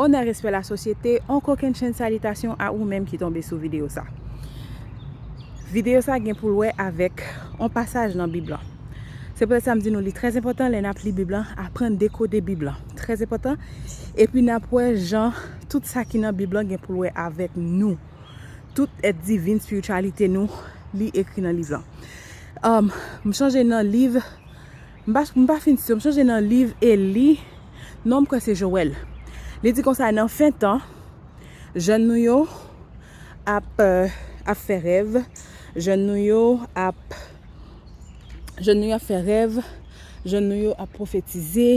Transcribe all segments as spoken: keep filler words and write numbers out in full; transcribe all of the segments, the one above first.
Onè, respè, lasosyete, on kokennchenn salitasyon a ou menm ki tonbe sou videyo sa. Videyo sa gen pou l wè avèk on pasaj nan Bib lan. Se poutèt sa m di nou li trè enpòtan lè n ap li Bib lan, aprann dekode Bib lan. Trè enpòtan. Epi n ap wè jan tout sa ki nan Bib lan gen pou l wè avèk nou. Tout èt divin, espirityalite nou, li ekri nan liv lan. Um, m chanje nan liv, m pa, m pa fin si, m chanje nan liv Eli, non m kwè se Jowèl. Li di konsa, nan fen tan, jèn nou yo ap, euh, ap fè rèv, jèn nou yo ap, jèn nou yo ap fè rèv, jèn nou yo ap pwofetize,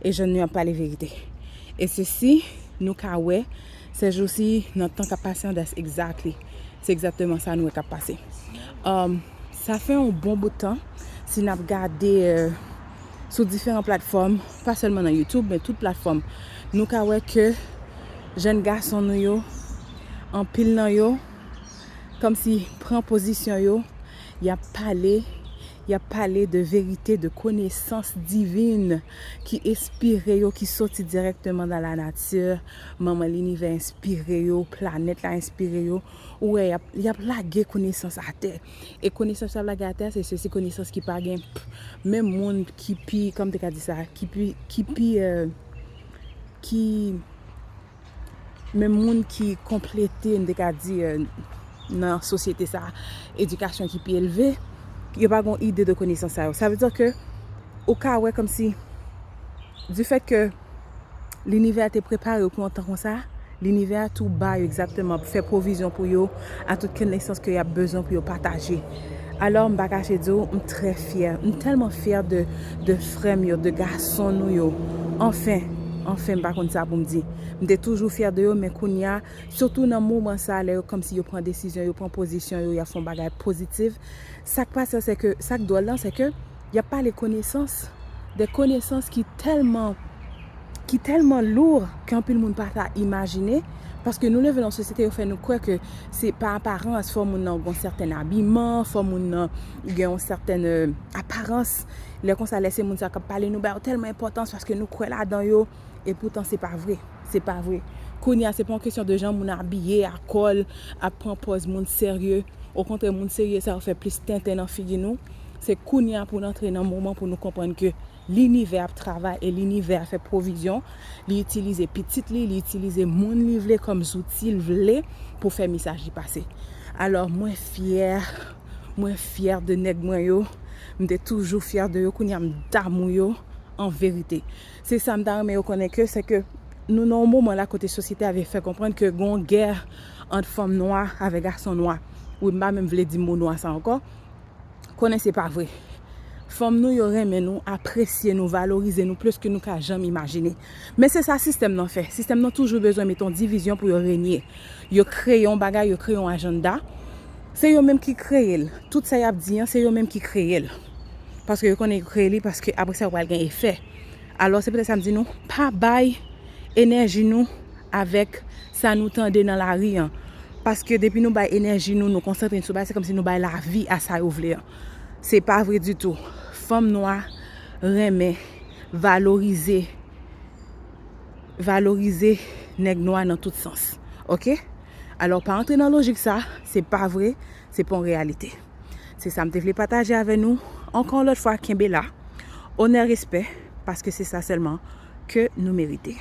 e jèn nou yo ap pale verite. E sesi, nou ka wè, sèjousi, nan tan k ap pase an, that's exactly. Se egzakteman sa nou wè k ap pase. Um, sa fè yon bon bout tan, si n ap gade, euh, sou diferan platfòm, pa sèlman nan YouTube, men tout platfòm, nou ka wè ke jèn gason nou yo, anpil nan yo, kòmsi pran pozisyon yo, y ap pale, y ap pale de verite, de konesans divin ki enspire yo, ki soti dirèkteman nan lanati. Manman linivè enspire yo, planèt la enspire yo. Ou wè, y ap, y ap lage konesans atè. E konesans y ap lage atè, se sesi konesans ki pa gen p-, menm moun ki pi, kòman m te ka di sa, ki pi, ki pi, euh, ki menm moun ki konplete, m te ka di, euh, nan sosyete sa, edikasyon ki pi elve, yo pa gen ide de konesans sa yo. Sa vle di ke ou ka wè kòmsi, di fèt ke linivè te prepare yo pou yon tan konsa, linivè tou ba yo egzakteman, fè pwovizyon pou yo, a tout konesans ke y ap bezwen pou yo pataje. Alò, m pa kache di w, m trè fyè. M tèlman fyè de, de frè m yo, de gason nou yo. Anfen, anfen, m pa konn sa pou m di. M te toujou fyè de yo, men kounye a, sitou nan moman sa, lè yo kòmsi yo pran desizyon, yo pran pozisyon yo, y ap fè yon bagay pozitif. Sa k pase, se ke, sa k dwòl lan, se ke y ap pale konesans, de konesans ki tèlman, ki tèlman lou ke anpil moun pa ta imajine, paske nou leve nan yon sosyete, yo fè nou kwè ke se pa aparans, fò moun nan gen yon sèten abiman, fò moun nan gen yon sèten, euh, aparans. Lè konsa, lè se moun sa k ap pale, nou ba yo tèlman enpòtans paske nou kwè ladan yo, e poutan se pa vre. Se pa vre. Kounye a, se pa yon kesyon de jan moun abiye, a kòl, ap pran pòz moun serye. Okontrè, moun serye sa yo fè plis tenten nan figi nou. Se kounye a pou n antre nan moman pou nou konprann ke linivè ap travay e linivè ap fè pwovizyon. Li itilize pitit li, li itilize moun li vle kòm zouti l vle pou fè mesaj li pase. Alò, mwen fyè, mwen fyè de nèg mwen yo. M te toujou fyè de yo, kounye a m damou yo an verite. Se sa m ta renmen yo konnen ke, se ke nou nan yon moman la kote sosyete a vle fè konprann ke gen yon gè ant fanm nwa avèk gason nwa. Wi, m pa menm vle di mo nwa sa ankò. Konnen se pa vre. Fanm nou yo renmen nou, apresye nou, valorize nou plis ke nou ka janm imajine. Men se sa sistèm nan fè. Sistèm nan toujou bezwen mete yon divizyon pou yo renye. Yo kreye yon bagay, yo kreye yon ajanda. Se yo menm ki kreye l. Tout sa y ap di an, se yo menm ki kreye l. Paske yo konnen yo kreye li, paske apre sa, yo pral gen efè. Alò, se poutèt sa m di nou, pa bay enèji nou avèk sa nou tande nan lari an. Paske depi nou bay enèji nou, nou konsantre n sou bagay, se kòmsi nou bay lavi a sa yo vle an. Se pa vre ditou. Fanm nwa renmen valorize, valorize nèg nwa nan tout sans. Oke? Alò, pa antre nan lojik sa, se pa vre, se pa yon reyalite. Se sa m te vle pataje avè nou. Ankò yon lòt fwa, kenbe la. Onè, respè, paske se sa sèlman ke nou merite.